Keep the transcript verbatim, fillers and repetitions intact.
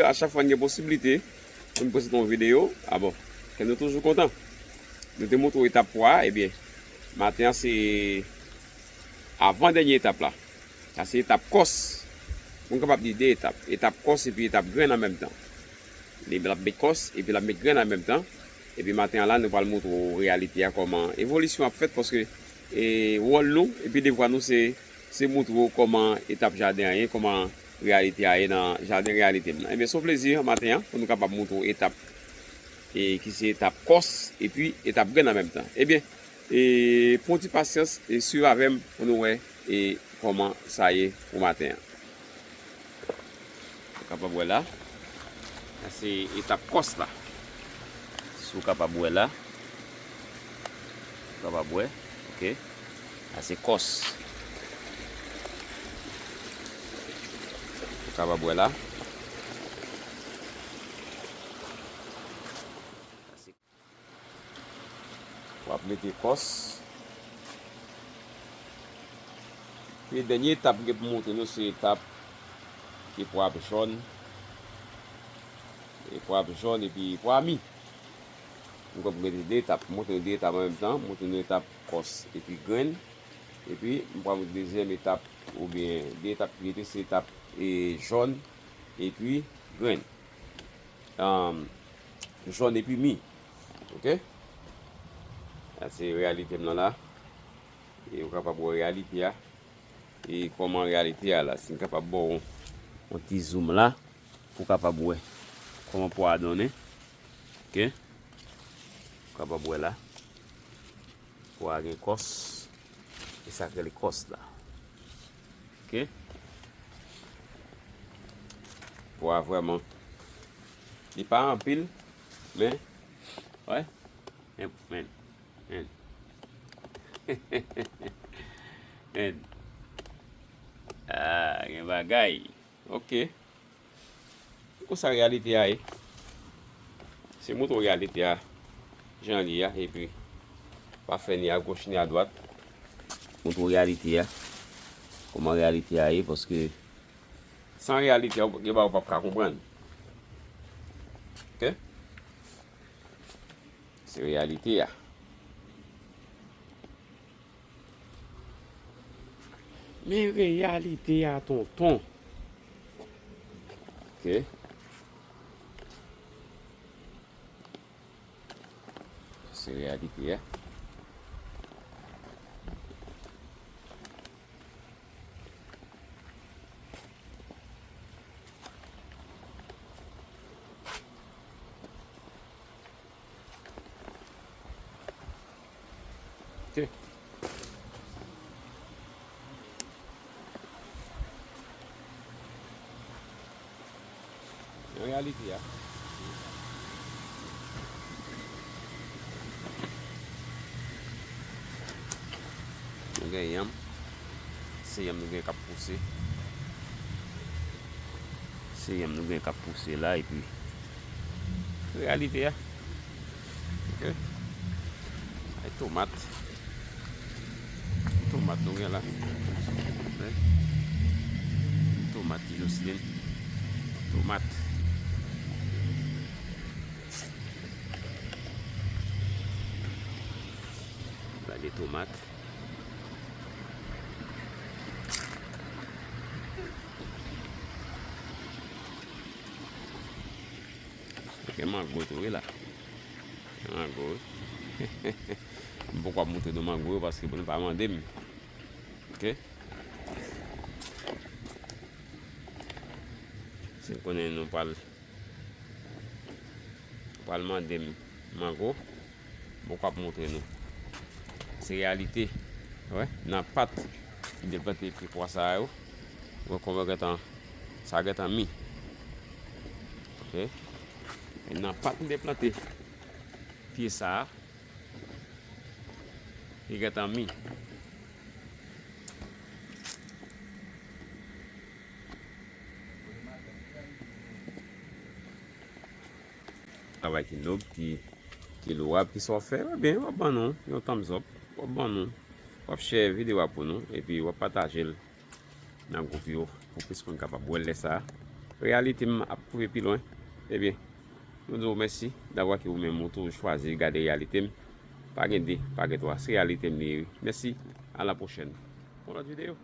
a chak fwa n gen posiblite pou n prezante yon videyo, a bon, kè nou toujou kontan. Nou te montre w etap pwa, ebyen, maten an se avan dènye etap la. Sa se etap kòs. Mwen kapab di de etap. Etap kòs epi etap grenn an menm tan. Li l ap met kòs epi l ap met grenn an menm tan. Epi maten an la, nou pral montre w reyalite a kòman evolisyon ap fèt paske e, wòl nou epi devwa nou se, se montre w kòman etap jaden an ye, kòman reyalite a ye nan jaden reyalite m nan. Ebyen, se yon plezi maten an pou nou kapab montre w etap e, ki se etap kòs epi etap grenn an menm tan. Ebyen, e, pran ti pasyans e swiv avè m pou nou wè e kòman sa ye pou maten an. Ou kapab wè la. Sa se etap kòs la. Si w kapab wè la. Ou kapab wè. Ok. Sa se kòs. Ou kapab wè la. W ap mete kòs. Epi dènye etap m gen pou montre nou se etap ki pwa ap jòn. E pwa ap jòn epi pwa mi. M kwè m mete de etap. M montre nou de etap an menm tan. M montre nou etap kòs epi grenn. Epi m pral montre dezyèm etap oubyen de etap ki rete se etap e jòn epi grenn. Anm, jòn epi mi. Ok? Sa se reyalite m nan la. E ou kapab wè reyalite a. E kòman reyalite a la. Si m kapab ba w yon ti zoom la. Pou w kapab wè kòman pwa a donnen. Ok? Ou kapab wè la. Pwa a gen kòs. E sa k rele kòs la. Ok? Pwa a vrèman. Li pa anpil, men, wè. Men, men, men. Men. Ah, gen bagay. Ok. Konsa reyalite a ye. Se montre w reyalite a, jan l ye a, epi pa fè ni a goch ni a dwat. Montre w reyalite a. Kòman reyalite a ye, paske san reyalite a, gen bagay ou p ap ka konprann. Ok? Se reyalite a. Men reyalite a, tonton. Ok. Se reyalite a. Ok. Nan reyalite a, nou gen yanm. Se yanm nou gen k ap pouse. Se yanm nou gen k ap pouse la, epi reyalite a. Ok. Ay, tomat. Tomat nou gen la. Wi. Tomat Jocelyn. Tomat. Gade tomat. Gen mango tou, wi la. Gen mango, wi. M poko ap montre nou mango yo paske moun pa mande m. Ok? Si n konnen nou pral, pral mande m mango, m poko ap montre nou. Se reyalite. Wè, nan pat, m te plante pye pwa sa yo. Wè kòman gentan, sa gentan mi. Ok. E nan pat m te plante pye sa a, li gentan mi. Travay ki nòb, ki, ki lowab, ki sa w fè, ebyen, w ap ban nou yon thumbs up, w ap ban nou, w ap share videyo a pou nou, epi w ap pataje l nan gwoup yo, pou plis moun kapab wè l lè sa a. Reyalite m ap pwouve pi lwen. Ebyen, nou di w mèsi davwa ke ou menm ou toujou chwazi gade reyalite m. Pa gen de, pa gen twa. Se reyalite m li ye wi. Mèsi. A la pwochèn. Pou lòt videyo.